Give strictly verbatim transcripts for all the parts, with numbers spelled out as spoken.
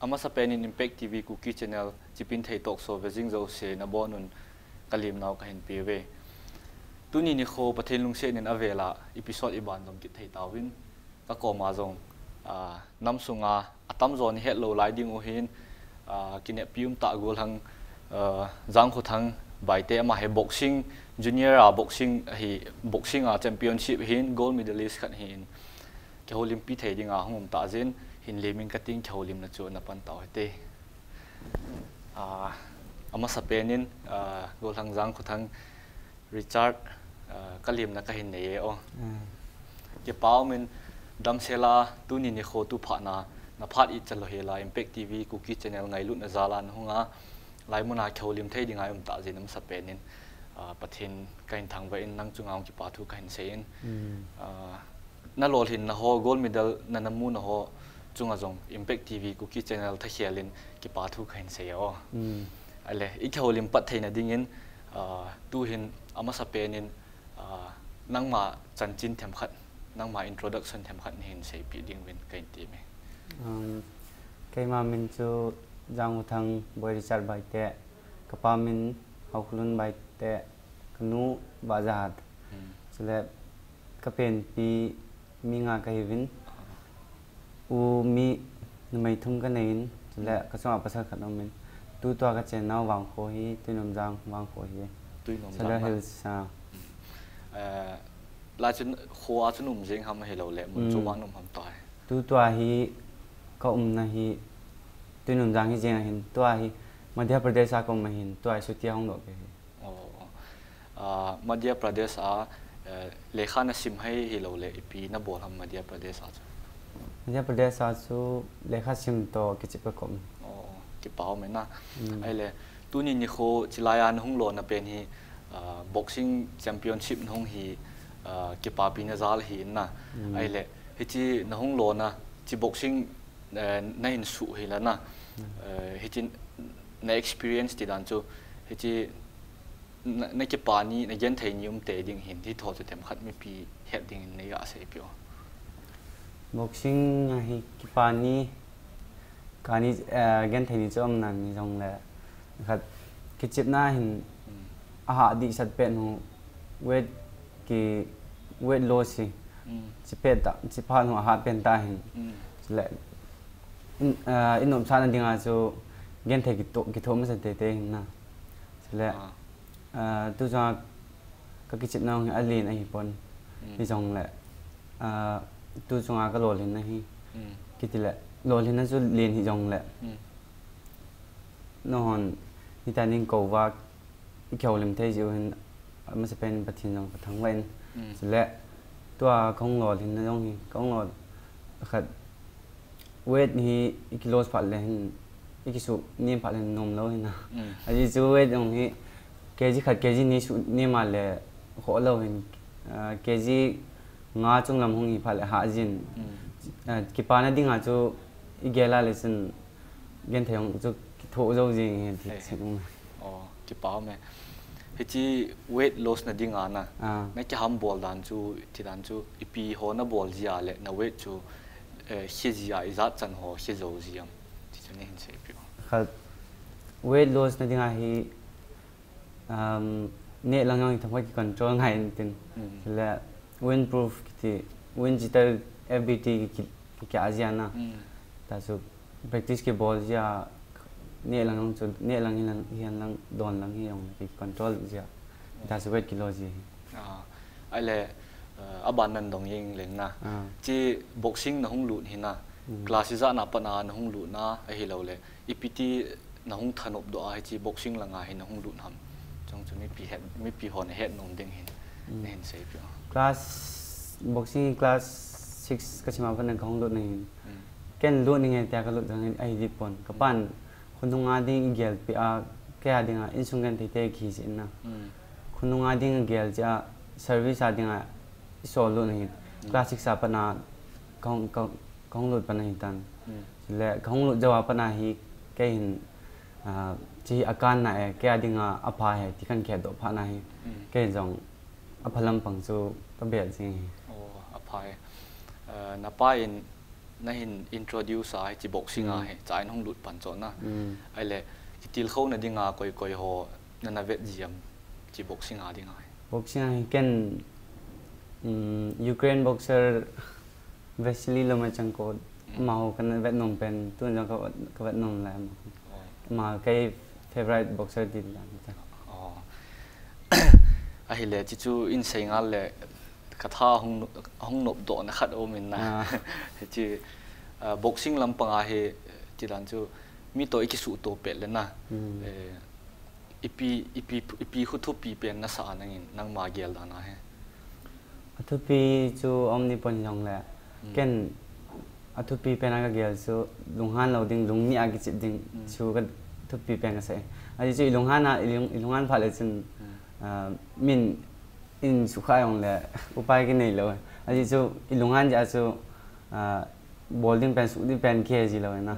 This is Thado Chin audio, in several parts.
Amasapen in Impact T V Kuki Channel Chipinthei Talk Show vejing jouse nabonun kalimnau kahin peuve. Tuni nikho Pathen lungset in avela episode iban jom kit thei tauvin, kakoma jong, ah, namsunga atamjo nahet lou lai ding u hin, ah, kineppi umtah gollhang, ah, Jangkhothang Baite, ama hi boxing, junior a boxing hi, boxing a championship hin gold medalist khat hin, kihoulimpi thei dinga hung um tah jeh in, hin lemin kating kihoulimna chu napan tau hite. Ah, amasapen in, ah, gollhang Jangkhothang Richard, ah, kalimna kahin nei e o. Kipa umin, damsela tuni nikho tu phatna, naphat ichalou hela Impact T V Kuki Channel ngailutna jala nahunga, laimuna kihoulim thei dinga um tah jeh in amasapen in, ah, Pathen kahin thangvah in, nang chunga hung kipa thu kahin sei in. Ah, nalolhinna ho, gold medal nana muna ho chunga jong Impact T V Kuki Channel thakhel in kipa thu kahin sei o. Ale, ikihoulim pat theina dingin, ah, tuhin amasapen in, ah, nangma chanchin themkhat, nangma introduction themkhat nahin seipeh dinguvin kahin teme. Keima min chu Jangkhothang Boy Richard Baite, kapa min Haokholun Baite, kanu Vahjahat. Chule kapenpi mi nga kahiuvin, u mi numei thum kaneiyin, chule kachunga pasal khat aumin. Tutua kachennau vangkho hi Tuinomjang vangkho hi. Tuinomjang Sadar Hills a. Laichun khoa chun um jeng ham ahiloule mun choma um ham tai? Tutua hi kaumna hi Tuinomjang hi jeng ahin, tua hi Madhya Pradesh a kaum ahin, tua hi chuti a hungdoh kahi. Madhya Pradesh a lekha nasim hai hiloule ipi nabol ham Madhya Pradesh a chu? Madhya Pradesh a chu lekha sim toh kichep kaum. Kipa ume na. Ahile tuni nikho chilai a nahung lona pen hi boxing championship nahung hi, kipapina jal ahi na. Ahile hiche nahung lona, hiche boxing nahin suh hila na, hiche na experience tidan chu, hiche nakipa ni, nagenthei ni umtei ding hin, hitho chu themkhat mipi het dingin neiga seipeh o. Boxing a hi kipa ni, kani, genthei ni chu umnan hijongle, khat kichepna hin ahah dehset pen u, weight ki, weight loss hi chepet ta, chephat u ahah pen ta hin. Chule in, in umsahna dinga chu genthei kithoh, kithoh masa teitei hin na. Chule tuchunga kakichepna hi alen ahipon, hijongle tuchunga kalolhinna hi, kitile lolhinna chu len hijongle, nahon hitia neikouva ikihoulim thei jeh u hin, amasapen Pathen jong kathangvah in. Chule tua kahung lolhinna jong hi, kahung lol khat weight hi iki loss phat le hin, ikisuh nem phat le hin nomlou hin na. Ajeh chu weight jong hi kg khat kg ni suh nem a le khoh lou hin, kg nga chunglam hung hi phat le hah jin. Kipana dinga chu igel a le chun genthei jong chu kithoh jou jeng hin ti. Kipa ume. Hiche weight loss na dinga na, nakihambol dan chu, tidan chu ipi ho nabol jia le na weight chu khi jia, ijat chan ho khi jou ji am, ti chu neihin seipeh o. Weight loss na dinga hi, neh lang jong hi themkhat kicontrol ngai intin. Chule windproof kiti, wind cheater, F B T ki, ki, kikia jia na. Tachu practice kibol jia, neh lang jong chu, neh lang hihen lang, don lang hijong kicontrol jia. Tachu weight kilo ji hi. Ahile, aban nan dong jeng leng na. Hiche boxing nahung lut hi na, class ijat na pat a nahung lut na ahiloule ipiti nahung thanopdoh a hiche boxing langa hi nahung lut ham? Chong chu mipi hon ahet nom ding hin, nahin seipeh o. Class, boxing class six kasim a pat a kahung lut na hin. Ken lut ninge tia kalut jong ahi dipon. Kapan khonunga ding igelpeh a, kei a dinga insung genthei te kihi jeh in na. Khonunga ding agel jeh a, service a dinga isol lut na hin. Class six a pat a kahung, kahung lut pat ahitan. Chule kahung lut jou a pat a hi kei hin, hiche hi akanna e, kei a dinga apha e ti kahin khetdoh phat na hi, kei jong apha lampang chu kabel jing hi. Apha e. Napa in nahin introduce a hiche boxing a hi, cha in hung lut pan chon na. Ahile, kitilkhouna dinga koi koi ho nana vet ji am, hiche boxing a dinga hi. Boxing a hi ken, um, Ukraine boxer Vasily Lomachenko, amaho kana vet nom pen, tun jong ka, ka vet nom lai amaho. Ama kei favorite boxer ti lang ta. Ahile, hichu in sei ngal le, ka tha hung, hung nopdoh na khat um in na. Hiche, ah, boxing lampang a hi, ti dan chu, mi toh i kisuhto pet le na. Eh, ipi, ipi, ipi khu thupi pen na sa a nangin, nangma gel dan a hi. A thupi chu om ni pon jong le. Ken a thupi pen a ka gel chu lunghan lou ding, lungni a kichep ding chu ka thupi pen ka sa e. Ajeh chu i lunghan a, i lung, i lunghan phat le chun, ah, min in sukha jong le upai kinei lou. Ajeh chu i lunghan jeh a chu, ah, bol ding pen, suh ding pen kihe ji lou na.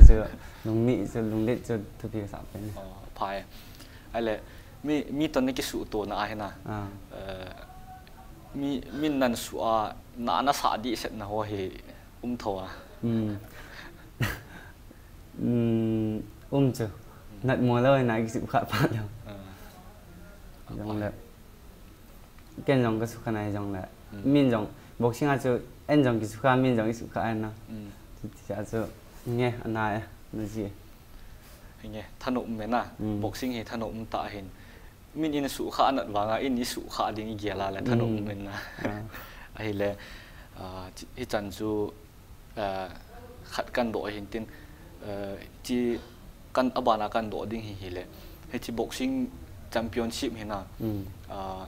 Chu lungni chu, lunglet chu thupi ka sa pen. Phai. Ahile, mi, mi toh na kisuhto na a hi na. Eh, mi, min nan suh a, na, na sah dehset na ho hi um tho a. Um chu. Natmo lou na kisukha pha lou. Jong le. Ken jong ka sukha nai jong le. Min jong, boxing a chu, en jong kisukha, min jong i sukha ai na. Ti a chu, nge, ana e, na ji e. Nge, thanom me na. Boxing hi thanom ta hin. Min in sukha anat vanga, in i sukha ding i gel a le, thanom me na. Ahile, ah, hichan chu, ah, khat kan doh hin tin, ah, hiche kan, abana kan doh ding hi hile. Hiche boxing championship hi na. Ah,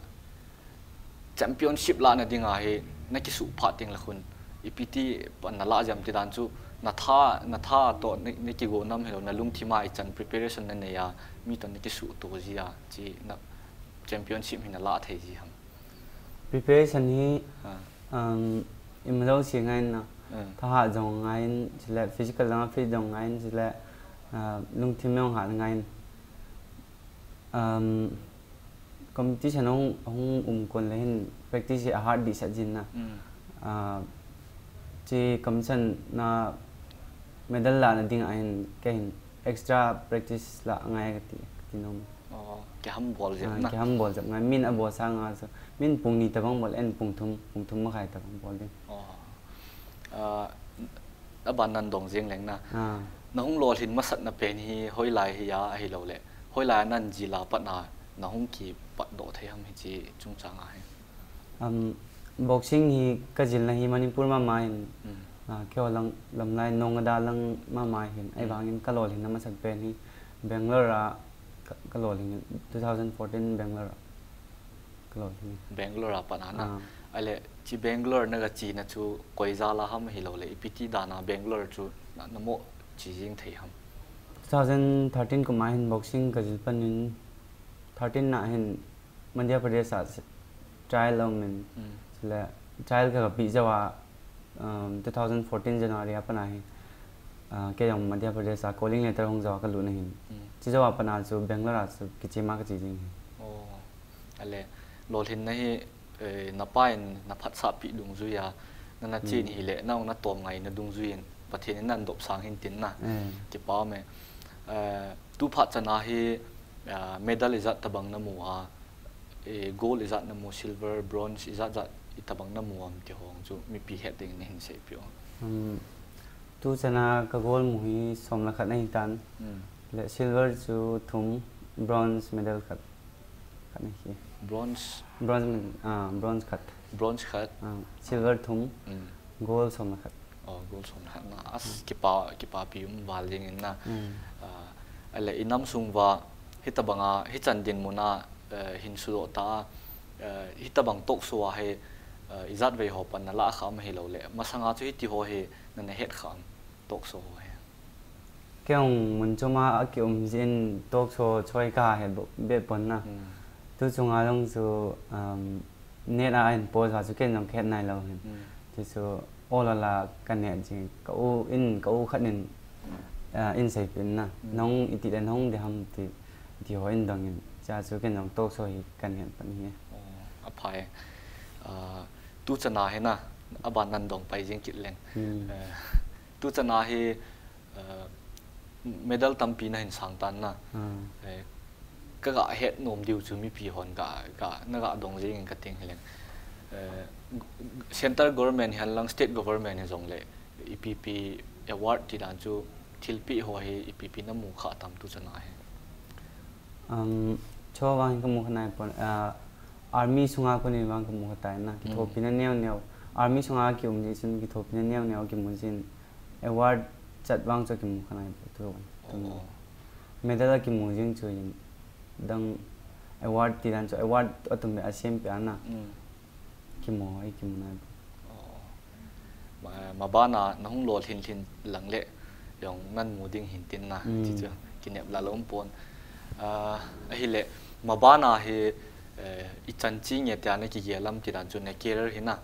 championship lahna dinga hi na kisuh phat teng le khun. Ipi ti pan na lah jam ti dan chu na tha, na tha toh na, na kigo nam hilou, na lungthim a ichan preparation na nei a, mi toh na kisuhto ji a, hiche na championship hi na lah thei ji ham. Preparation hi, um, ima jouse ngai in na. Thahat jong ngai in, chule physical langa fit jong ngai in, chule, ah, lungthim jong hat ngai in. Um, competition hung, hung um kon le hin practice hi a hat dehset jin na. Ah, hiche competition a medal lahna dinga hin, kei hin extra practice lah ngai kati, kati nom. Kiham bol jep na. Kiham bol jep ngai. Min abol sanga chu, min pung ni tabang bol, en pung thum, pung thum makhai tabang bol ding. Ah, aban nan dong jeng leng na. Na hung lolhin masatna pen hi hoilai hi a, ahilou le hoilai a nan jil a pat na, na hung kipatdoh thei ham hiche chungchang a hi? Um, boxing hi ka jilna hi Manipur mama hin, ah, keiho lang, lamlai Nongada lang mama hin, ahivangin ka lolhinna masat pen hi Bangalore a ka, ka lolhin, two thousand fourteen Bangalore a. Ka lolhin. Bangalore a pat a na. Ahile, hiche Bangalore na ga chena chu koi jal a ham ahilou le, ipi ti dan a Bangalore chu na, na mo che jing thei ham? Two thousand thirteen kum a hin boxing ka jil pan in, thirteen na hin Madhya Pradesh a trial um in, chule trial ka, ka pe jou a, um, two thousand fourteen January a pat a hin, ah, kei jong Madhya Pradesh a calling letter hung jou a ka lut na hin. Hiche jou a pat a chu Bangalore a chu kichema ka che jing hi. Ahile, lolhinna hi, eh, na pa in na phatsah pi dungjui a, na, na chen hile, na, na tom ngaina dungjui in, Pathen in nan dopsang hin tin na. Kipa me. Eh, tu phat chan a hi, ah, medal ijat tabang na mu a, eh, gold ijat na mu, silver, bronze, ijat jat itabang na mu am ti ho chu mipi het ding in hin seipeh o. Um, tu chan a ka gold mu hi som le khat ahi tan. Le silver chu thum, bronze medal khat. Khat ahi. Bronze. Bronze, ah, bronze khat. Bronze khat. Ah, silver thum. Gold som le khat. Oh, gold som le khat na. As, kipa, kipapi um val jeng in na. Ah, ahile i nam sung uva, hitabang a, hichan dinmun a, eh, hin sudoh ta, eh, hitabang talk show a hi, eh, ijat vei ho pan na lah kha am ahilou le. Masang a chu hiti ho hi na, na het kha am talk show ho hi? Kei jong mun chom a, a ki um jin talk show choi ka het be, be pon na. Tu chung a jong chu, um, net a hin post a chu ken jong ka het nai lou hin. Chu chu ol ol a ka het jing, ka u in, ka u khat in, ah, in seipeh in na. Nahung iti le nahung de ham ti, ti ho in dong in. Cha chu ken jong talk show hi ka het pan hi. Oh, aphai. Ah, tu chan a hi na, aban nan dong pai jing kit leng. Eh, Tu chana hi, eh, medal tampi na hin sang tan na. Hmm. Eh, ka ga het nom diu chu mipi hon ga, ga, na ga dong jing in ka ting hileng. Eh, central government hihen lang state government hi jong le, ipi pi award ti dan chu thilpi ho hi ipi pi na mu kha tam tu chana hi. Um, cho vang ka mu kha nai pon, ah, army sunga ko ni vang ka mu kha tai na, ki thopi na neo neo. Army sunga ki um ji chun ki thopi na neo neo ki mu jin. Award chat vang chu kimu kha nai tu. Medal a kimu jing chu in dang award ti dan chu award atum be a sem pe ana. Kimu ai kimu nai. Ma, ma bana na hung lolhin lhin lang le jong nan mu ding hin tin na. Ti chu kinep la lom pon. Ah, ahile ma bana hi, eh, i chan chi nge te ana ki ge lam ti dan chu na career hi na.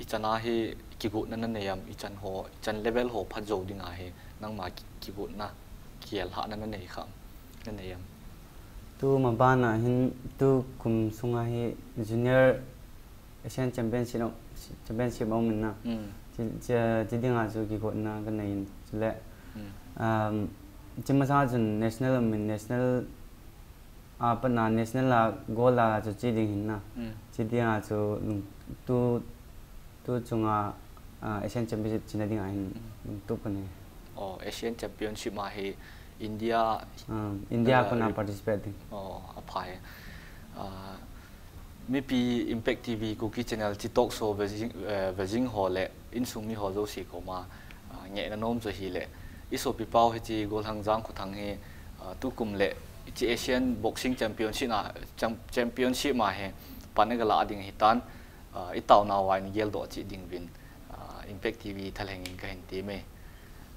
I chana hi kigotna na nei am, i chan ho, i chan level ho phat jou dinga hi, nangma ki, kigotna, kiel hahna na nei kham, na nei am. Tu ma bana hin, tu kum sunga hi junior Asian Championship, Championship a um in na. Chi, chi, chi dinga chu kigotna ka nei in, chule, um, chi masa chun national um in, national a pat na national a gold a chu chi ding hin na. Chi dinga chu lung, tu, tu chunga, ah, Asian Championship china dinga hin lungtup ka nei. Oh, Asian Championship ma hi India, ah, India kona participate ding. Oh, aphai. Ah, mipi Impact T V Kuki Channel chi talk show ve jing, eh, ve jing ho le insung mi ho jouse koma, ah, ngehna nom chu ahile, i sopi pau hichi Golhang Jangkhothang hi, ah, tukum le hichi Asian Boxing Championship na, cham-, Championship ma hi pan a ga la ding hitan, ah, i taona uva in geldoh cheh ding uvin, ah, Impact T V thalheng in ka hin ti me.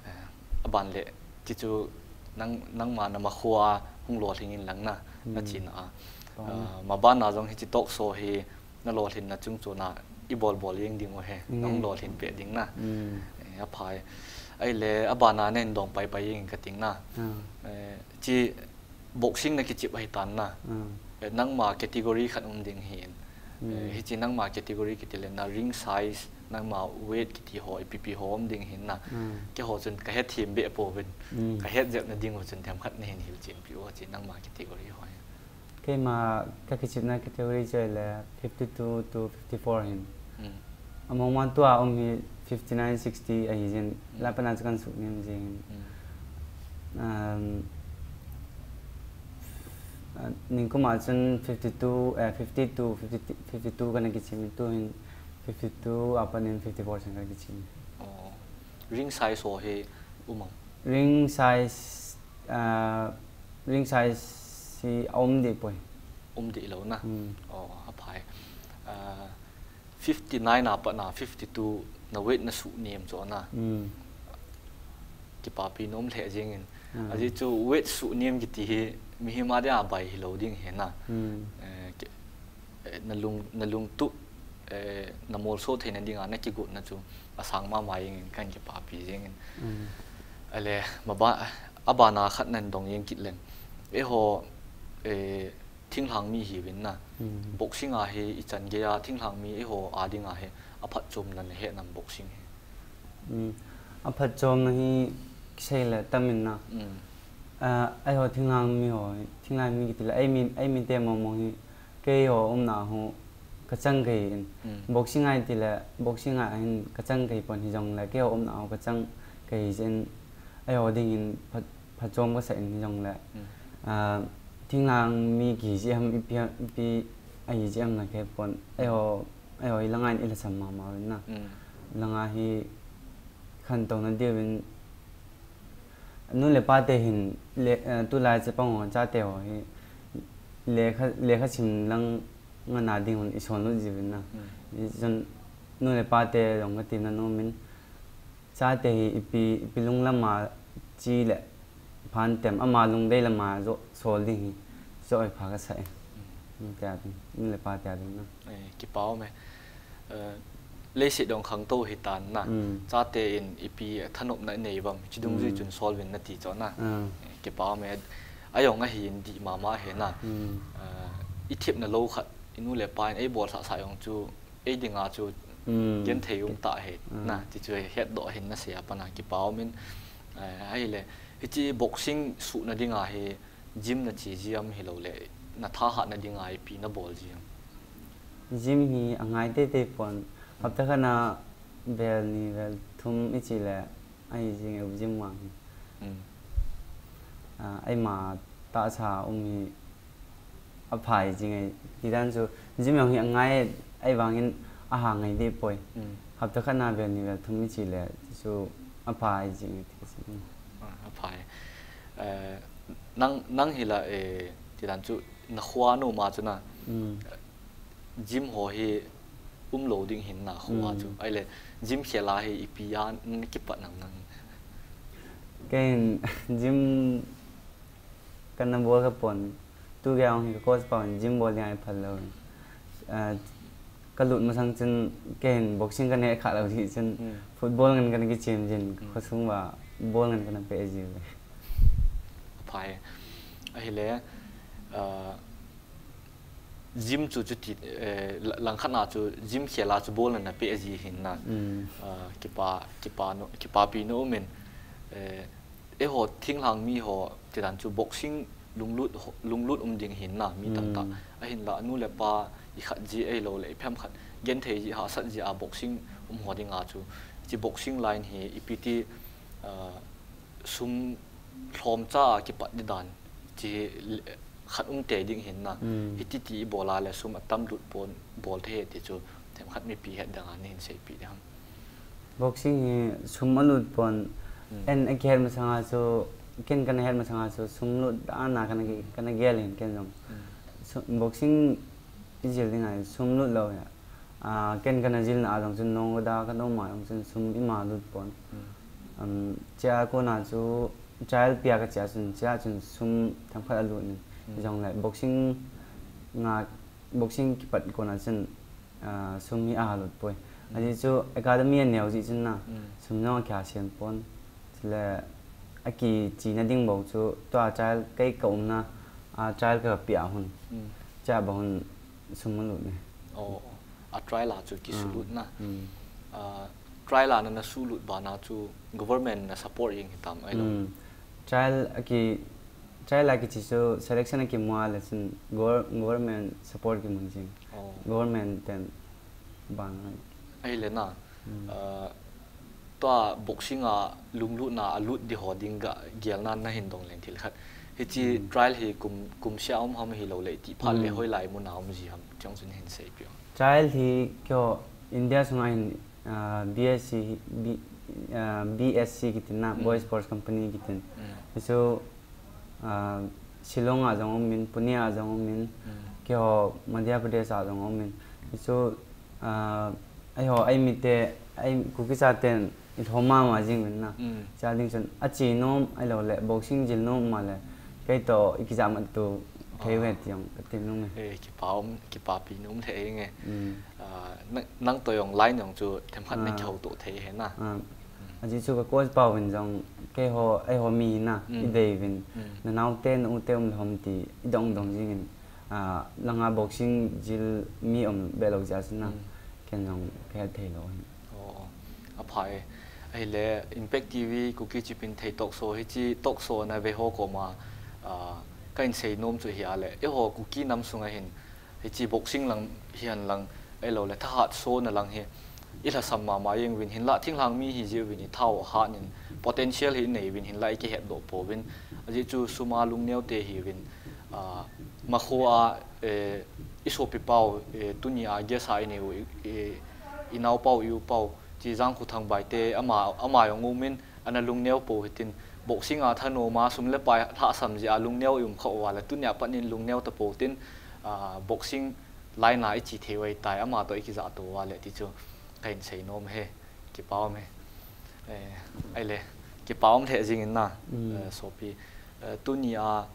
Eh, aban le, chi chu nang, nangma na ma khua hung lolhing in lang na, na chin a. Ah, ma bana jong hichi talk show hi na lolhin na chung chu na i bol bol jeng ding u he, na hung lolhin pe ding na. Eh, aphai. Ahile, abana na hin dong pai pai jeng ka ting na. Eh, chi boxing na kichep ahi tan na. Eh, nangma category khat um ding hin. Eh, hichi nangma category kiti le na ring size, nangma weight kiti ho, ipi pi ho um ding hin na. Keiho chun ka het them be pouvin. Ka het jep na ding u chun themkhat na hin hilchen pi u chi nangma category ho. Keima ka kichepna category chu le fifty-two to fifty-four hin. Among man tua um hi fifty-nine, sixty ahi jin. La pana chu kan suk nim jin. Um, ah, ningkum a chun fifty-two, eh, fifty-two, fifty, fifty-two kana kichep, tu hin fifty-two a pat in fifty-four chun kana kichep. Oh. Ring size ho hi um am? Ring size, ah, ring size hi a um deh poi. Um deh lou na? Hmm. Oh, aphai. Ah, fifty-nine a pat na fifty-two na weight na suh nem chu na. Hmm. Kipapi nom lheh jeng in. Hmm. Ajeh chu weight suh nem kiti hi mihem a dia bai hilou ding hi na. Hmm. Eh, ki, eh, na lung, na lungtup, eh, na molso theina dinga na kigotna chu asang mama jeng in kan kipapi jeng in. Hmm. Ale, ma ba, abana khat nan dong jeng kit leng. Eiho, eh, thinglhang mi hiuvin na. Hmm. Boxing a hi i chan gei a thinglhang mi eiho a dinga hi aphatchomna na he nam boxing hi. Hmm. Aphatchomna hi kisei le tam in na. Hmm. Ah, eiho thinglhang mi ho, thinglhang mi kiti le, ei mi, ei mite mong mong hi, keiho umna hu, ka chang kei in. Hmm. Boxing a ti le, boxing a hin ka chang kei pon hijongle, keiho umna hu ka chang kei jin, eiho ding in phat, phatchom ka sa in hijongle. Hmm. Ah, thinglhang mi kihi jeh ham ipi, ipi ahi jeh ham na kei pon. Eiho, eiho i langa in i lhasam mama uvin na. Hmm. Langa hi khantouna diuvin, nu le pa te hin le, eh, tulai chapang ho, chate ho hi lekha, lekha sim lang ngana ding hon i son lut jiuvin na. Hmm. Hijeh chun nu le pa te jong ka temna nom in, chate hi ipi, ipi lunglam a chi le phan tem, ama lungdei lam a jo sol ding hi, jo i pha ka sa e. Hmm. Nu te a ding, nu le pa te a ding na. Eh, kipa um e. Eh, leiset dong khangtou hi tan na. Hmm. Chate in ipi thanopna i nei uvam, chi dungjui chun sol uvin na ti chu na. Hmm. Eh, kipa um e. Ajong ahi in dih mama hi na. Hmm. Eh, i thepna lou khat, i nu le pa in ei bol sah sah jong chu, ei dinga chu Hmm. Genthei um tah hi, hmm, na, ti chu hetdoh hin nasei a pat a kipa um in, eh, ahile, hiche boxing suhna dinga hi gym nache ji am hilou le, nathahatna dinga ipi nabol ji am? Gym hi angai teitei pon. Hapta khat na vel ni vel thum iche le, ahi jing e gym vang hi. Hmm. Ah, eima tahsa um hi aphai jing e. Tidan chu gym jong hi angai e, ahivangin ahang ngai deh poi. Hmm. Hapta khat na vel ni vel thum iche le, chu aphai jing e, ti chu. Ah, aphai. Eh, nang, nang hi la, eh, tidan chu nakhoa nom a chu na. Hmm. Gym ho hi umlou ding hin nakhoa chu. Hmm. Ahile, gym khel a hi ipi a nakipat nang nang? Kei hin gym kana bol kha pon. Tu gei hi ka coach pa hin gym bol ding ahi phal lou. Ah, kalut masang chun, kei hin boxing kana kha lou jeh chun, hmm, football ngen kana kichem jin, hmm, khosung uva ball ngen kana pe ji uve. Aphai. Ahile, ah, gym chu chuti, eh, la-, langkhat na chu gym khel a chu ball na pe ji hin na. Hmm. Ah, kipa, kipa no, kipapi nom in, eh, eiho thinglhang mi ho, tidan chu boxing lunglut ho, lunglut um ding hin na, mi tamtah. Hmm. Ahinla, anu le apa, ikhat ji ahilou le, iphem khat, genthei ji, hahsat ji a boxing um ho dinga chu. Hiche boxing line hi, ipi ti, ah, sum lhomcha a kipat di dan, chi le-, khat um tei ding hin na. Hmm. Hiti ti ibol a le sum atam lut pon bol thei ti chu, themkhat mipi het dinga nahin seipeh ding ham? Boxing hi sum alut pon, hmm, en akihet masang a chu, ken kana het masang a chu, sum lut dan a kana ki-, kana gel in ken jong. Hmm. Su-, boxing ijil ding a sum lut lou hi. Ah, ken kana jilna a jong chun nong da ka dong ma jong chun sum ima lut pon. Hmm. Um, chea kona chu trial pia kache a chun, chea chun sum themkhat alut in. Hmm. Jongle boxing nga, boxing kipat kona chun, ah, sum hi alut poi. Hmm. Ajeh chu academy aneo jeh chun na, hmm, sum jong akisem pon. Chule akichena ding bou chu tua trial kei ka umna a trial ka pia hun. Hmm. Chea bou hun sum alut ne. Oh, a trial a chu kisulut na. Hmm. Ah, trial a nana sulut bana chu government na support jeng hitam ahilou? Hmm. Trial aki, trial a kiche chu selection akimu a le chun gov-, government support kimu jing. Oh. Government ten bang. Ahile na, hmm, ah, tua boxing a lunglutna alut di ho dinga gelna nahin dong leng thil khat. Hiche, hmm, trial hi kum, kum sia um ham hilou le, itih phat le, hmm, hoilai muna um ji ham, chong chun hin seipeh o. Trial hi keiho India sunga hin, ah, B S C, B-, ah, B S C kitin na, hmm, Boys Sports Company kitin. Hmm. Hichu, ah, Shillong a jong um in, Pune a jong um in, hmm, keiho Madhya Pradesh a jong um in. Hichu, ah, eiho, eimite, ei Kuki chaten ilhom mama jing uvin na. Hmm. Chea ding chun, ache nom ahilou le, boxing jil nom ma le, kei toh ikijah mat to thei uve ti jong kati nom e. Eh, kipa um, kipapi nom lheh inge. Hmm. Ah, nang, nang toh jong line jong chu themkhat na, ah, kihoutoh thei ahi na. Ah. Hmm. Ajeh chu ka coach pa uvin jong, keiho, eiho mi hi na, hmm, idei uvin. Hmm. Na naote, na ute um lhom ti, idong dong jing in. Ah, langa boxing jil mi um be lou jeh a chun na, hmm, ken jong kahet thei lou hin. Oh, oh. Aphai. Ahile, Impact T V, Kuki Chipin Thei Talk Show, hiche talk show na ve ho koma, ah, kahin sei nom chu hi a le, eiho Kuki nam sunga hin, hiche boxing lang hihen lang, ahilou le, thahat sona lang hi, ilhasam mama jeng uvin hinla, thinglhang mi hi jeh uvin, ithao hat in, potential hi inei uvin hinla, ikihetdoh pouvin, ajeh chu sum a lungneo te hi uvin, ah, makho a, eh, isopi pau, eh, tuni a guest a inei u, eh, inaopau, iupau, chi Jangkhothang Baite, ama, ama jong um in, ana lungneo pou hitin, boxing a thanom a, sum le pai lhahsam jeh a lungneo i um kha uva le, tunia pat in lungneo tapou tin, ah, boxing line a iche thei u ahitai, ama toh ikijah to uva le, ti chu kahin sei nom e, kipa um e. Eh, ahile, kipa um lheh jing in na, mm, eh, sopi. Eh, tunia,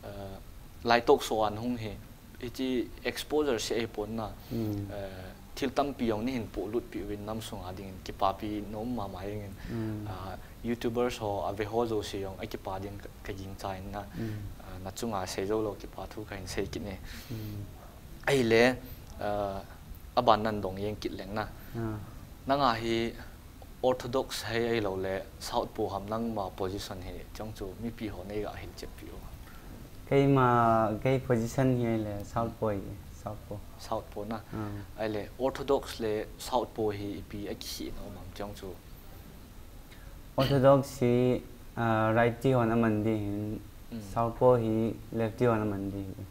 eh, lai talk show a nahung hi, hiche exposure seh ahipon na, mm, eh, thil tampi jong neihin polut peh uvin nam sunga dingin kipapi nom mama jeng in, mm, ah, YouTubers ho, ave ho jouse jong akipa ding ka, kagingchan na, mm, ah, nachunga sei jou lou kipa thu kahin sei kit e. Mm. Ahile, ah, aban nan dong jeng kit leng na. Ah. Nanga hi orthodox hi ahilou le southpaw ham, nangma position hi chong chu mipi ho nei ga hilchet piu. Keima, kei position hi le southpaw, southpaw. Southpaw na. Ah. Ahile orthodox le southpaw hi ipi akihi nom am chong chu. Orthodox hi, ah, righty hon aman ding ahin, mm, southpaw hi lefty hon aman ding ahi.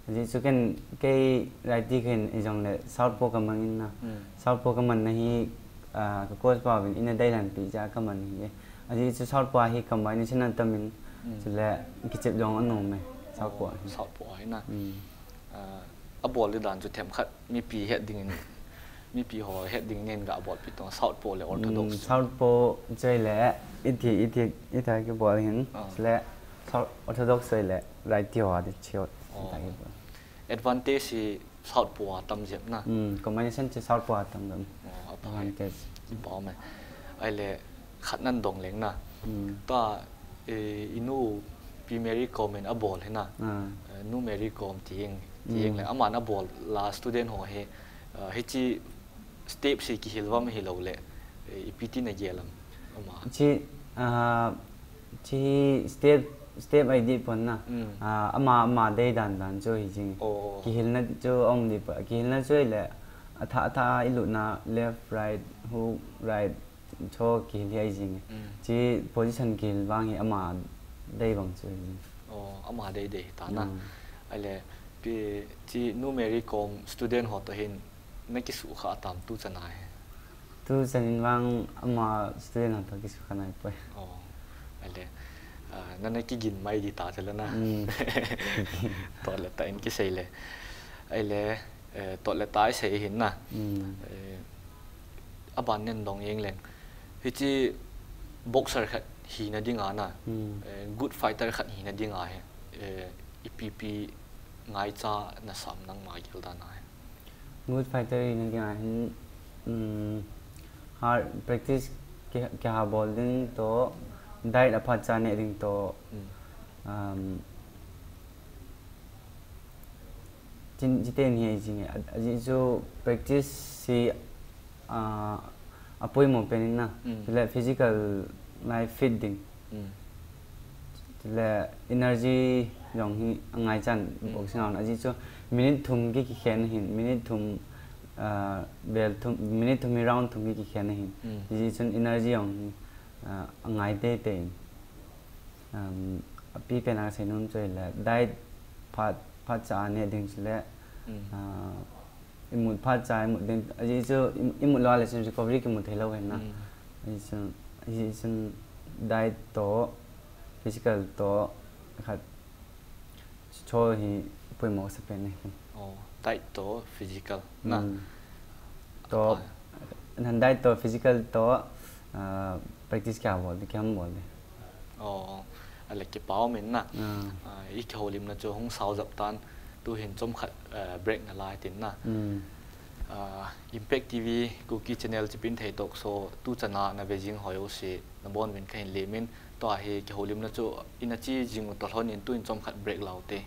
Ajeh chu ken, kei righty kahin, ijongle southpaw kamang in na. Mm. Southpaw kaman na hi, ah, ka coach pa vin ina deidan pi ja kaman hi. Ajeh chu southpaw hi combination atam in, mm, chule kichep jong anom e, southpaw hi. Southpaw hi na. Mm. Ah, abol di dan chu themkhat mipi het dingin, mipi ho het dingin ga bolpi tong, southpaw le orthodox. Mm, southpaw chu le, iti, iti, iti kibol hin, ah, le, south, orthodox chu le, righty ho di chiu, oh, iti kibol. Advantage hi southpaw a tam jep na. Mm, combination chu southpaw a tam jep. Oh, aphai. Advantage. Pau me. Ahile, khat nan dong leng na. Mm. Tua, eh, inu Pi Mary Kom in abol hi na. Ah. Eh, Nu Mary Kom ti jeng, ti jeng le. Mm. Aman abol la student ho hi, eh, hichi step hi kihil uvem ahilou le, eh, ipi ti nagel am ama? Chi, ah, chi step, step ahi di pon na. Mm. Ah, ama, ama deidan dan chu hi jing. Oh. Kihilna chu um di pa, kihilna chu le, atha, atha ilutna left, right, hook, right, Cho kihil hi ahi jing e. Mm. Chi position kihil vang hi ama dei vang chu ahi jing. Oh, ama dei dei ta na. Mm. Ahile, pi, chi Nu Mary Kom student ho toh hin nakisukha tam tuchan a hi? Tuchan in vang ama student ho toh kisukha nai poi. Oh, ahile, ah, nana kigin mai di ta chu le na. Mm. Toh le tah in kisei le. Ahile, eh, toh le tah isei hin na. Mm. Eh, aban nan dong jeng leng. Hichi boxer khat hina dinga na, hmm, eh, good fighter khat hina dinga hi, eh, ipi ipi ngaicha nasam nangma gel dan a hi? Good fighter hina dinga hin, um, hard practice ki, kiha bol ding toh, diet aphat cha ne ding toh, hmm, um, Chin, chiten hi ahi jing e. A, ajeh chu practice hi, ah, apoimo pen in na. Mm. Chule physical life fit ding. Mm. Chule energy jong hi angaichan, mm, boxing round. Ajeh chu minute thum ki, kikhen ahin, minute thum, ah, bell thum, minute thum hi round thum ki, kikhen ahin. Mm. Ajeh chun energy jong hi, ah, angai teitei in. Um, apipen a kasei nom chu ahile, diet phat, phat cha a ne ding chule, mm, ah, imut phat cha imut ding, ajeh chu im-, imut lou le chun recovery kimu thei lou ahi na. Mm. Ajeh chu, ajeh chu diet toh, physical toh, khat Cho hi poimo sa pen ahi. Oh, diet toh physical na. Hmm. Toh, aphai. Nan diet toh physical toh, ah, practice kya bol de, kya bol de. Oh, ahile kipa um in na. Ah. Ah, i kihoulimna chu hung sao jep tan, tu hin chomkhat, ah, break nalai tin na. Hmm. Ah, Impact T V Kuki Channel Chipinthei Talk Show tuchan a na ve jing ho jouse nabonun kahin lemin, tua hi kihoulimna chu ina che jing u toh lhon in tuin chomkhat break lau te.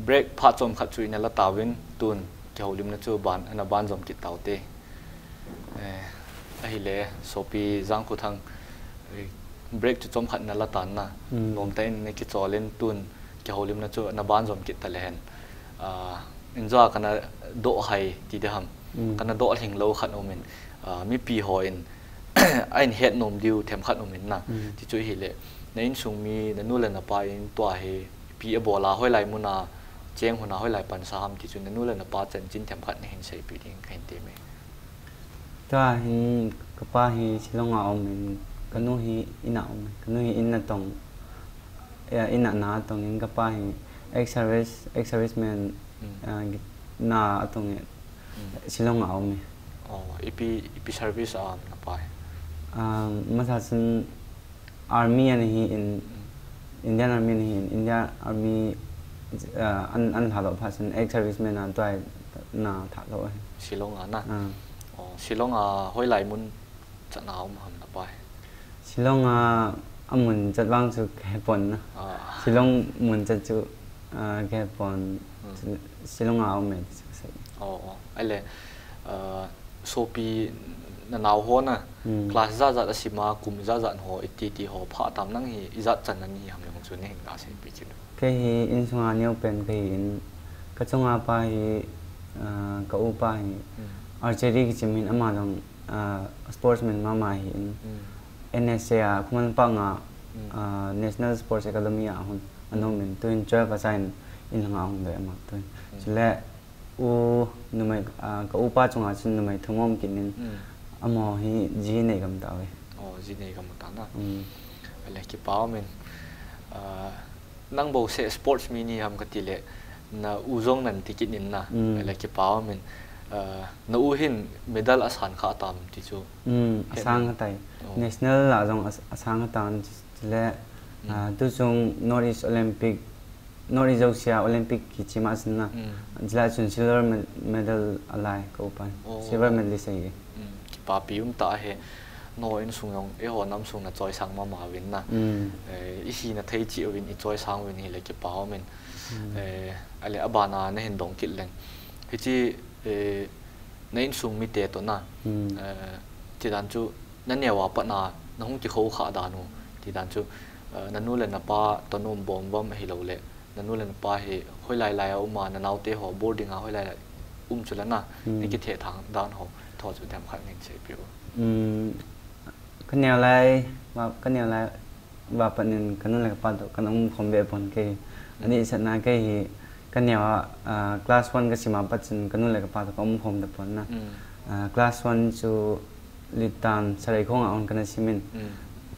Break phat chomkhat chu ina la tauvin, tun kihoulimna chu ban, ana banjom kit taute. Eh, ahile, Sopi Jangkhothang, eh, break chu chomkhat ina la tan na, hmm, nomtah in na kicholin, tun kihoulimna chu ana banjom kit ta le hen. Ah, injo a kana doh hai ti ding ham. Hmm. Kana doh lhing lou khat aumin. Ah, mipi hon ahin het nom diu themkhat aumin na. Hmm. Ti chu ahile, na insung mi, na nu le na pa in tua hi ipi abol a, hoilai mun a cheng hon a, hoilai pansa ham ti chu na nu le na pa chanchin themkhat nahin seipeh ding kahin tem e. Tua hin kapa hi Shillong a aumin, kanu hi in a aumin, kanu hi in natong, eh, in a na atongin, kapa hi ex-service, ex-serviceman, hmm, eh, na atongin, hmm, Shillong a aumin. Oh, ipi, ipi service a um na pa hi? Um, masa chun Army ana hi in, Indian Army ana hi in, Indian Army, ah, an, an lha doh phat chun ex-serviceman a tua hi na thah doh ahi. Shillong a na? Ah. Oh, Shillong a hoilai mun chat na um ham na pa hi? Shillong a, amun chat vang chu kahepon na. Ah. Shillong mun chat chu, ah, kahepon. Hmm. Shillong a um e ti chu kasei. Oh, oh. Ahile, ah, Sopi, na nao ho na, hmm, class jat jat a sim a, kum jat jat ho, iti ti ho, pha tam nang hi, ijat chan na nahi ham le hung chu nahin ga seipeh kit u. Kei hi insung a neopen kahi in, Kachunga pa hi, ah, ka upa hi, archery kichi min ama jong, ah, sportsman mama hi in. N S A a, Khuman Park a, ah, National Sports Academy a hung, anom in, tuin twelve a chai in, in langa hung doi ama, tuin. Chule, u, numei, ah, ka upa chunga chun numei thum um kit in, amaho hi ji nei gam ta ve. Oh, ji nei gam ta na. Mm. Ale kipa um in, ah, Nang bou se sports mi ni ham kati le, na u jong nan ti kit nin na, le kipa um in, ah, na u hin medal asan kha tam ti chu. Mm, asang kha tai. Oh. National la jong as-, asang kha tan le, ah, tu chung North East Olympic, North East Asia Olympic kichi ma sin na. Jila chun silver me-, medal alai ka upan. Oh. Silver medalist ai. Mm, kipapi um ta he. No insung jong, eiho nam sung na choisang mama uvin na. Mm. Eh, i hina thei chi uvin, i choisang uvin hile kipa um in. Mm. Eh, ale abana na hin dong kit leng. Hichi, eh, na insung mite to na. Mm. Eh, ti dan chu, na neo a pat na, na hung kikho kha dan u. Ti dan chu, eh, na nu le na pa to nom bom bom ahilou le. Na nu le na pa hi hoilai lai a um a, na naote ho boarding a hoilai lai um chu la na, na kithethang dan ho, tho chu dem khat ngin seipeh u. Um, ka neo lai, va, ka neo lai, va pat nin ka nu le ka pa to, ka um khom be pon kei. Ani sat na kei hi, ka neo a, ah, class one ka sim a pat chun ka nu le ka pa to ka um khom ta pon na. Ah, class one chu Litan Sareikhong a hung kana sim in. Mm.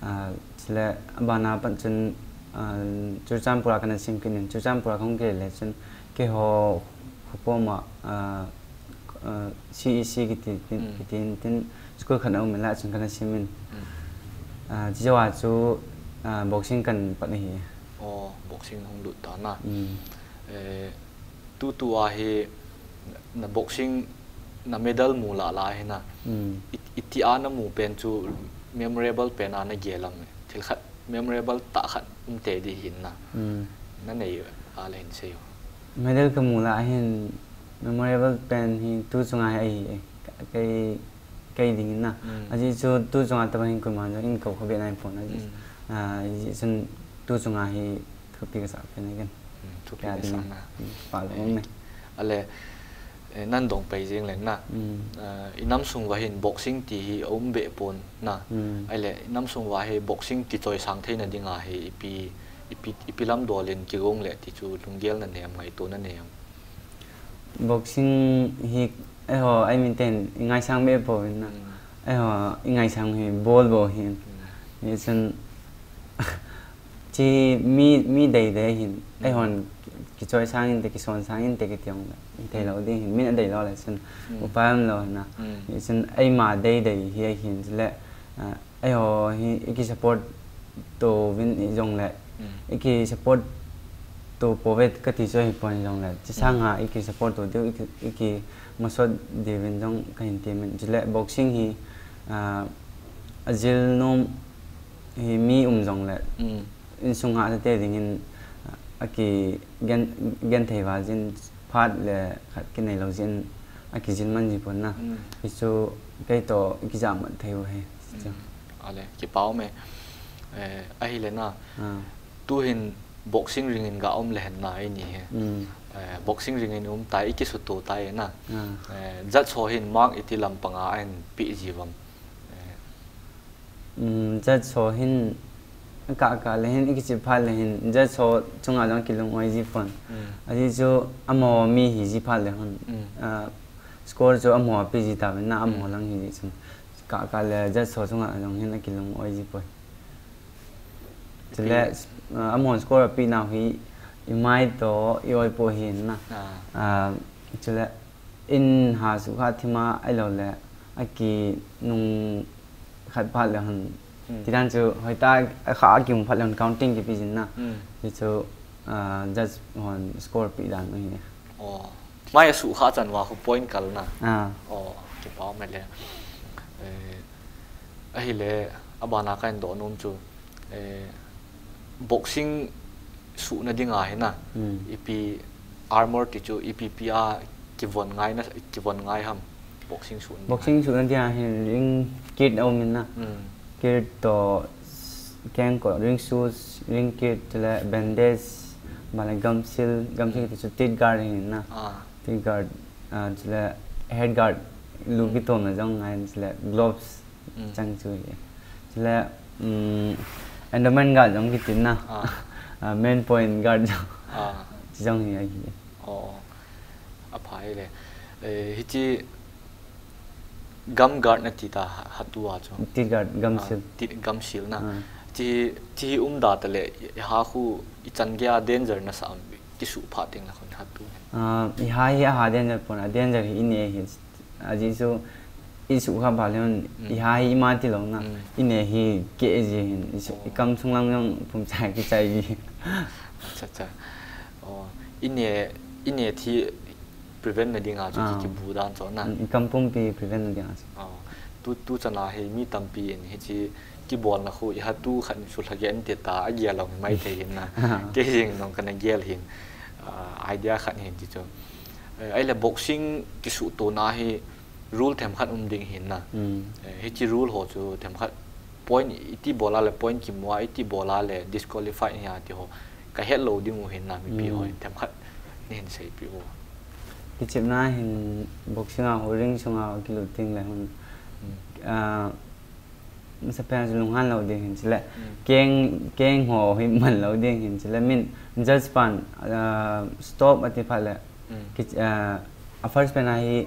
Ah, chule abana pat chun, ah, Churachandpur a kana sim kit in. Churachandpur a kahung kit le chun keiho khopom a, ah, ah, C E C kiti, tin, kiti in tin school khat a um in la chun kana sim in. Mm. Ah, chujou a chu, ah, boxing kan pat ahi. Oh, boxing hung lut ta na. Mm. Eh, Tutu a hi na boxing na medal mu lah lah hi na. Mm. It-, iti a na mu pen chu memorable pen a na gel am e. Thil khat memorable tah khat um te di hin na. Mm. Na nei a le hin sei o. Medal ka mu lah hin memorable pen hi tu chunga hi ahi e. Ka-, kei Kei ding in na. Mm. Ajeh chu tu chunga tobang hin koima jong in kou kha be nai pon ajeh. Mm. Ah, ajeh chun tu chunga hi thupi ka sa pen again. Mm, thupi ka sa na. Mm, pa lo me. Ale, eh, nan dong pai jing leng na. Mm. Ah, i nam sung va hin boxing ti hi a um be pon na. Mm. Ale, i nam sung va hi boxing kichoi sang thei na ding a hi ipi, ipi, ipi lam dol in kigong le ti chu lunggel na nei am ngaito na nei am. Boxing hi, eiho, I mean, ten, i ngaisang be pouvin na. Mm. Eiho, i ngaisang hi, bol bou hin. Mm. Hichun, chi mi, mi dei dei hin. Mm. Eihon, kichoi sang inte, kison sang inte, kiti jong le. Thei lou ding hin, min adei lou le chun. Mm. Upai um lou na. Mm. Hichun, eima dei dei hi, hin, chule, ah, Eiho hi i ki support to vin i jong le. Mm. I ki support to povet kati chu hi pon jong le. Chi sang a i ki support to diu i ki, i ki masot diu vin jong ka hin ti min. Chule boxing hi, ah, a jil nom hi mi um jong le. Mm. Insung a te ding in, ah, a ki gen, gen thei va jin phat le khat ki nei lou jin a ki jin man ji pon na. Mm. Hi chu kei to i ki jam man thei u he. Mm. Ale, kipa um e. Eh, ahile na. Ah. Tu hin boxing ring in ga um le hen na i ni he. Mm. Eh, boxing ring in um tai i ki suto tai na. Ah. Eh, judge ho hin mark iti lam panga a hin pe ji vam. Eh. Mm, judge ho hin ka, ka le hin i ki chi phat le hin judge ho chunga jong ki lung oi ji pon. Mm. Ajeh chu amaho mi hi ji phat le hin. Mm. Ah, score chu amaho a pe ji ta ve na amaho lang hi ji chun. Ka, ka le judge ho chunga jong hin a ki lung oi ji pon. Chule, ah, amahon score api nau hi, i mai to, i oi po hin na. Ah. Ah, chule, in ha su kha thima ai lo le, a ki nung khat phat le hon. Hmm. Ti dan chu, hoi ta, a kha a ki nung phat le hon counting kipi jin na. Hmm. Ti chu, ah, judge hon score pi dan u hi. Oh. Mai a su kha chan va khu point kal na. Ah. Oh, kipa um e le. Eh, Ahile, abana ka hin doh nom chu, eh, boxing suhna dinga hi na, hmm, ipi armor ti chu, ipi pi a kivon ngai na, kivon ngai ham, boxing suhna dinga. Boxing suhna dinga hin ring kit a um in na. Hmm. Kit to keng ko, ring shoes, ring kit, chule bandage, Bale gamsil, gamsil ti chu teeth guard hi na. Teeth guard, ah, chule head guard, lu kitomna jong ngai, chule gloves chang chu hi. Chule, um, undermine guard jong kitin na. Ah, main point guard jong. Chi jong hi ahi. Oh, aphai le. Eh, hichi gum guard nati ta ha, hatu a chu. Teeth guard, gamsil. Ah, ti, gamsil na. Ah. Chi, chi umda ta le, ha khu ichan geiya danger nasa um, kisu pha ting la khun hatu. Ah, iha hi aha danger pon, a danger hi ine hi. Aji chu isu kha pha le hon, iha hi ima ti lo na. Ine hi ke ji hin, isu, ikam sung lang jong pum chai kichai ji. Acha, acha. Oh, ine, ine thi prevent na dinga chu ki, kibu dan chu na. Mm, ikam pumpi prevent na dinga chu. Oh, tu, tu chana hi mi tampi in hichi kibolna khu iha tu khat su lha ge an te ta a gia lo mai thei hin na. Ke jing nong kana gel hin, ah, idea khat hin ti chu. Eh, ai le boxing kisu to na hi rule themkhat um ding hin na. Eh, hichi rule ho chu themkhat point iti bola le point kimu a, iti bola le disqualify hi a ti ho. Ka het lo ding u hin na mipi ho hin themkhat ni hin seipi u. Kichepna hin boxing a ho ring sunga kilut ting le hun. Ah, masapen a chu lunghan lo ding hin chule. Keng, keng ho hi man lo ding hin chule. Min judge pan, ah, stop ati phat le. Ki, ah, a first pen a hi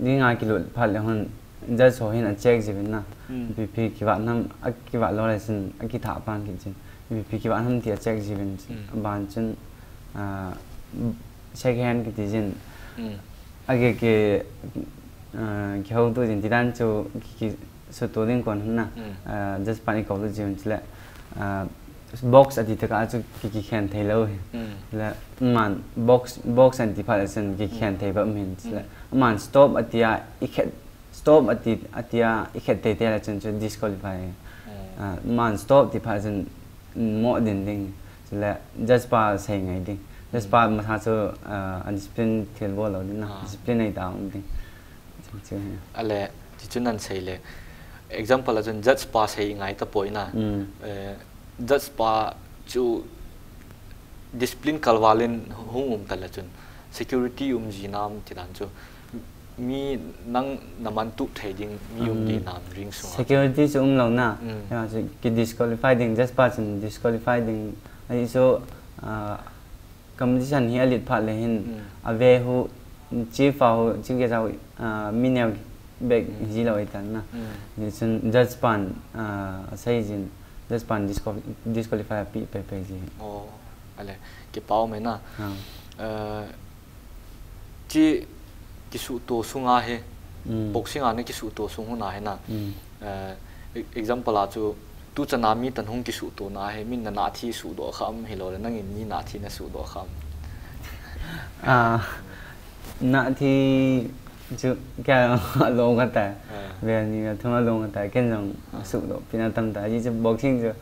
ring a kilut phat le hun judge ho hin a check jiuvin na. Ipi ipi kivat nam, a kivat lo le chun a kitha pan kit jin. Ipi ipi kivat nam ti a check jiuvin chun. Aban chun, ah, second hand kiti jin. A ki, ki, ah, kihouto jin ti dan chu ki, ki suto ding kon na. Ah, judge pan i kouto jin chule. Ah, box ati teka chu ki, kikhen thei lo hi. Le, man, box, box an ti phat le chun kikhen thei ba um hin chule. Man, stop ati a, i khet, stop ati, ati a, i khet tei tei le chun chu disqualify. Ah, man, stop ti phat chun, mm, mo din ding. Chule, judge pa sei ngai ding. Judge pa masa chu, ah, undiscipline thil bol lo ding na. Discipline nei ta um ding. Chu, chu hi. Ale, chi chu nan sei le. Example a chun judge pa sei ngai ta poi na. Eh, judge pa chu discipline kalval in hung um ta le chun security um ji nam ti dan chu mi nang na man tup thei ding mi um di nam ring sunga. Security chu um lo na. Ya chu ki disqualify ding, judge pa chun disqualify ding. Ahi chu, ah, competition hi a lit phat le hin, a ve hu, chief a hu, chief guest a hu, ah, mi neo bek hi lo i tan na. Ni chun judge pan, ah, a sei jin, judge pan disqual-, disqualify a pi pe pe ji. Oh, ale, kipau me na. Ah. Eh, chi kisuto sunga hi, boxing a na kisuto sung huna hi na. Eh, e-, example a chu, tu chana mi tan hung kisuto na hi, min na na thi sudo kham hi lo le, nangin mi na thi na sudo kham. Ah, na thi chu kya lo ka ta. Ve ni na thuma lo ka ta, ken jong sudo, pina tam ta, ji chu boxing chu.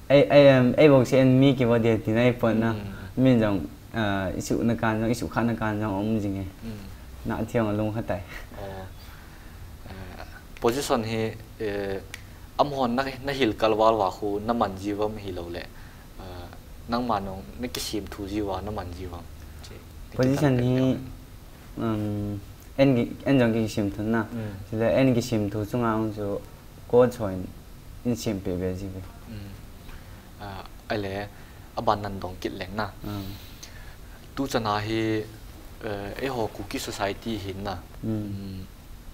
Ei, ei, em, ei boxing en mi ki bo de ti na i pon na. Min jong, ah, isu na kan jong, isu kha na kan jong um jing e. Na thiang a lung kha tai. Oh. Eh, position hi, eh, amahon na, na hil kalval va khu na man ji vam hi lo le. Eh, nangma nong na kisim thu ji va na man ji vam. Position hi, um, en ki, en jong kisim thu na. Chule en kisim thu chunga hung chu coach hon in siam pe ve ji ve. Ah, ale, aban nan dong kit leng na. Tu chana hi, eh, eiho Kuki society hin na. Mm,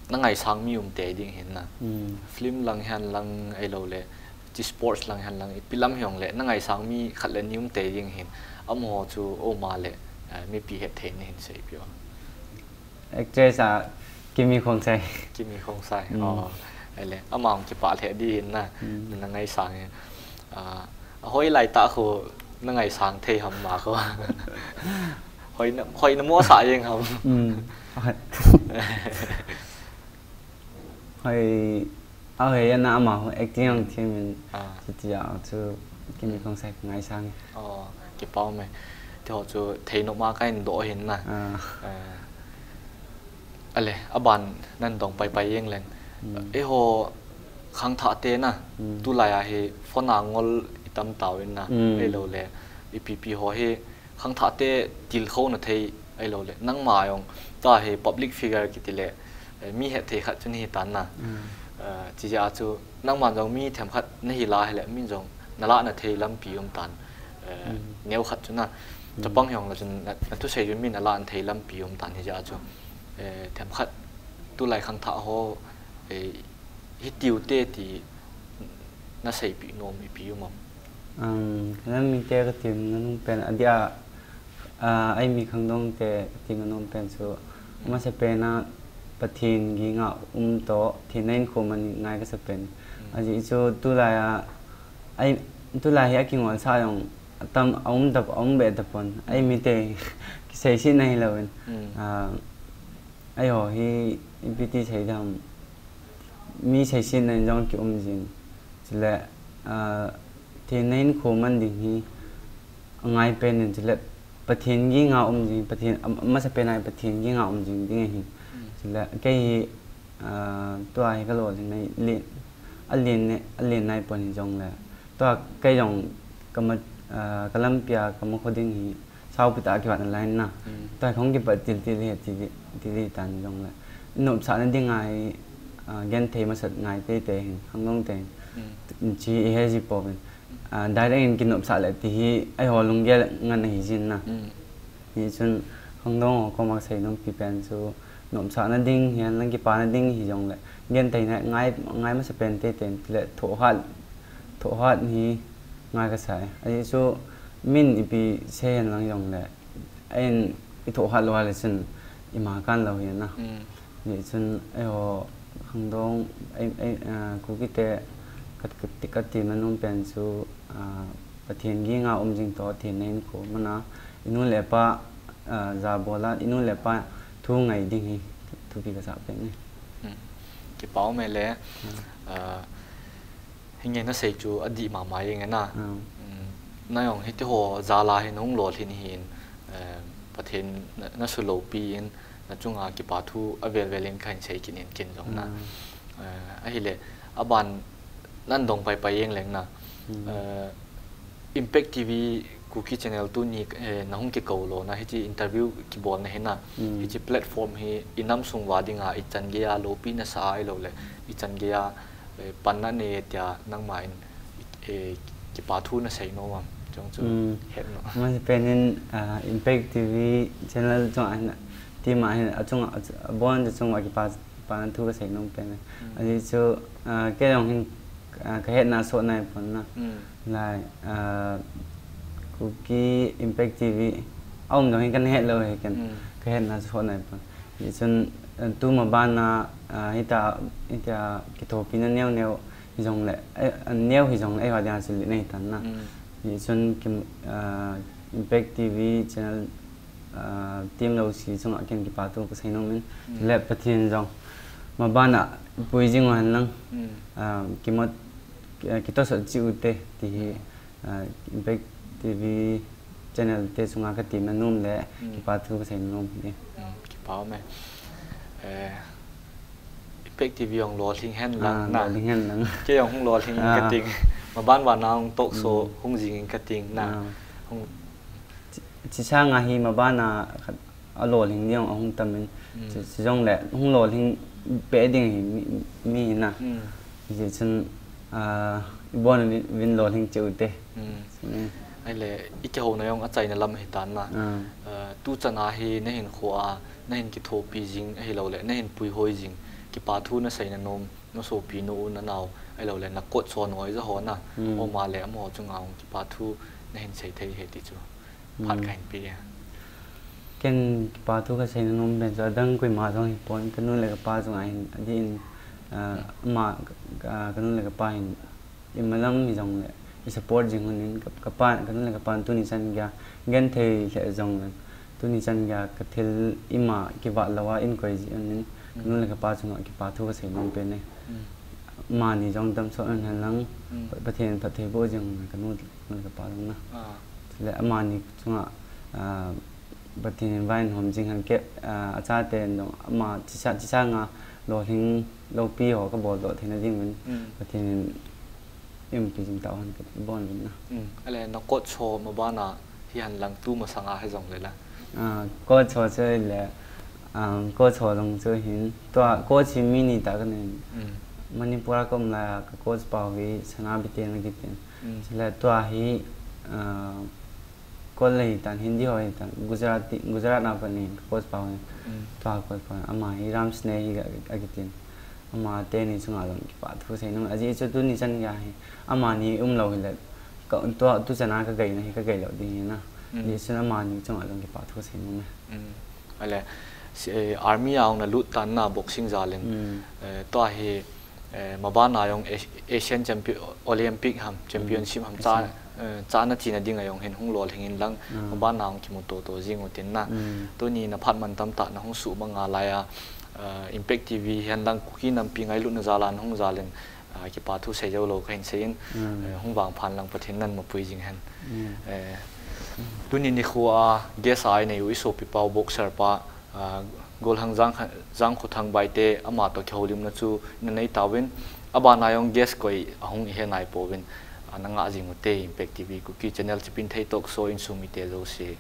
na ngaisang mi um te ding hin na. Film lang hian lang ei lo le, chi sports lang hian lang, ipi lam hiong le, na ngaisang mi khat le ni um te ding hin. Amaho chu oma le, eh, mipi het thei na hin sei pi o. Actress a Kimi Khongsai. Kimi Khongsai. Oh, ele. Ama hung kipah lheh di hin na. Na ngaisang e. Ah, a hoi lai ta khu na ngaisang thei ham ma khu. Hoi na, hoi na mo sa jeng ham. Hoi. A hoi, ana ama ho acting ang thiam in, ah, chuti a chu Kimi Khongsai ka ngaisang e. Oh, kipah me. Ti ho chu thei nom a ka in do hin na. Ah. Eh, ale, aban nan dong pai pai jeng leng. Eiho khangthah te na, tulai a hi phone a ngol i tam tau in na. Ei lo le, ipi pi ho hi, khangthah te tilkhouna thei ahilou le, nangma jong tua hi public figure kiti le, eh, mi hetthei khat chu nahi tan na. Eh, chijeh a chu nangma jong mi themkhat nahi la hile, min jong nalah na thei lampi um tan, eh, neo khat chu na. Chapang hi jong le chun na, nathusei chun min alah na thei lampi um tan hijeh a chu, eh, themkhat tulai khangthah ho, eh, hitiu te ti naseipeh nom ipi um am? Um, kanam mite kati na nung pen, adia, ah, eimi khangdong te kati na nung pen chu, amasapen a Pathen ginga um toh, thenna hinkho man ngai kasa pen. Ajeh chu tulai a, ei, tulai hi akingol sa jong atam, aum tap, aum be tapon. Eimi te kiseiset na hilouvin. Ah, eiho hi ipi ti sei dam, mi seisetna in jong kium jin. Chule, ah, thenna hinkho man ding hi angai pen in, chule Pathen ginga um jing, Pathen, am-, amasapen a Pathen ginga um jing ding ahi. Chule kei hi, ah, tua hi kalolhing nai, len, alen ne, alen naipon hijongle, tua kei jong kama, ah, kalampia kama kho ding hi saopi tah a kivat nalai na. Tua hi kahung kipat til til hi ti, ti, ti tan jongle, nopsahna dinga hi, ah, genthei masat ngai teitei hin, khangdong te hin, chi ihe ji pouvin. Ah, direct in kinopsah le ti hi eiho lunggel ngen ahi jin na. Hichun khangdong ho koma kasei nompi pen chu, nopsahna ding hihen lang, kipana ding hijongle, gentheina ngai, ngai masapen teitei in tile thohhat, thohhat hi ngai kasai. Ajeh chu min ipi sei hen lang jongle, ahin ithohhat lou le chun ima kan lou hi na. Hichun eiho khangdong, ei, ei, ah, Kuki te kat, kat, katina nom pen chu, ah, Pathen ginga um jing toh, thenna hinkho mana, inu le ipa, ah, jabol a, inu le ipa thu ngai ding hi thupi kasah pen e. Kipa um e le, ah, hinge nasei chu adih mama jeng e na. Nang jong hitiho jal a hi nahung lolhin hin, eh, Pathen na, nasuloupi in, nachunga kipa thu avel vel in kahin sei kit in ken jong na. Eh, ahile, aban nan dong pai pai jeng leng na. Eh, Impact T V Kuki Channel tuni, eh, nahung kikou lona, hiche interview kibolna hi na, hiche platform hi inam sung uva dinga ichan geiya loupi nasa a ahilou le, ichan geiya, eh, panna nei tia nangma in, eh, kipa thu nasei nom am? Chong chu het nom. Amasapen in, ah, Impact T V Channel chunga hin, team a hin, achunga, abon chunga kipa, kipana thu kasei nom pen e. Ajeh chu, ah, kei jong hin, ah, kahetna soh nai pon na. Lai, ah, Kuki Impact T V aum jong hin kana het lou hi ken. Kahetna soh nai pon. Hichun, ah, tuma bana, ah, hita, hita kithopina neo neo hijongle, eh, neo hijongle, eiho dinga chu len ahi tan na. Hichun kim, ah, Impact T V Channel, ah, team lou si chunga ken kipa thu kasei nom in. Le Pathen jong mabana pui jing u hen lang, ah, kimot, ah, kitosot cheh u te ti hi, ah, Impact T V Channel te chunga katina nom le kipa thu kasei nom hi. Kipa um e. Eh, Impact T V jong lolhing hen lang na. Lolhing hen lang. Kei jong hung lolhing kating. Maban vana hung talk show hung jing in kating na. Hung chi, chi sanga hi mabana khat alolhing ding ahung tam in. Chi, chi jongle hung lolhing pe ding hi mi, mi na. Hichun, ah, ibon uvin, uvin lolhing cheh u te. Ahile, ikihouna jong achaina lam ahi tan na. Ah, tuchan a hi nahin kho a, nahin kithopi jing ahilou le, nahin puihoi jing, kipa thu naseina nom, nasopinu u nanao ahilou le, nakot son noiya ho na, um a le amaho chunga hung kipa thu nahin sei thei he ti chu phat kahin pe e. Ken kipa thu kaseina nom pen chu adang koima jong hipon, kanu le kapa chunga hin, adih in, ah, ama, ah, kanu le kapa hin imalam hijongle isupport jing un in, ka, kapa, kanu le kapan tuni chan geiya genthei lheh jongle, tuni chan geiya kathil ima kivat louva einkoi jeh un in, kanu le kapa chunga kipa thu kasei nom pen e. Amani jong damsot un hen lang, Pathen phatthei boh jing un kanu, kanu le kapa jong na. Chule amani chunga, ah, Pathen in vaihom jing hen, kei, ah, achaten jong ama chi sa, chi sanga lolhing loupi ho kabol doh theina ding uvin, Pathen in umpi jing tauhen kabon uvin na. Ahile, nakot so mabana hihen lang tu masanga hijongle la. Ah, coach ho chu le, um, coach ho jong chu hin, tua coach hi mi ni tah kanei. Mm. Manipur a ka um lai a ka coach pa hi Sana Biten akitin. Mm. Chule tua hi, ah, coach le hitan, Hindi ho hitan, Gujarati, Gujarat na kanei, ka coach pa hi. Mm. Tua coach pa, ama hi Ram Snehi akitin. Ama teni chunga jong kipa thu seinom. Ajeh chu tuni chan gei hi, amani umlou hile, ka, tua, tu chan a ka gaina hi ka gailou ding hi na. Mm. Ajeh chu amani chunga jong kipa thu seinom e. Mm. Ale, si, eh, army a hung na lut tan na boxing jal in. Mm. Eh, tua hi, eh, maban a jong As-, Asian Champion, Olympic ham, Championship ham, Asian. cha, eh, cha na china ding a jong hin hung lolhing in lang, Mm. maban a hung kimu toto jing u tin na. Mm. Tuni na phat man tam tah na hung suh mang a lai a, eh, Impact T V hihen lang Kuki nampi ngailutna jal a na hung jal in, ah, kipa thu sei jou lou kahin sei in, Mm. eh, hung vangphan lang Pathen in na mapui jing hen. Mm. Eh, tuni nikho a guest a inei u i sopi pau boxer pa, ah, Golhang Jang, Jangkhothang Baite ama toh kihoulimna chu na nei tauvin, aban a jong guest koi ahung ihe nai pouvin, ah, na ngah jing u te Impact T V Kuki Channel Chipinthei Talk Show insung mite jouse.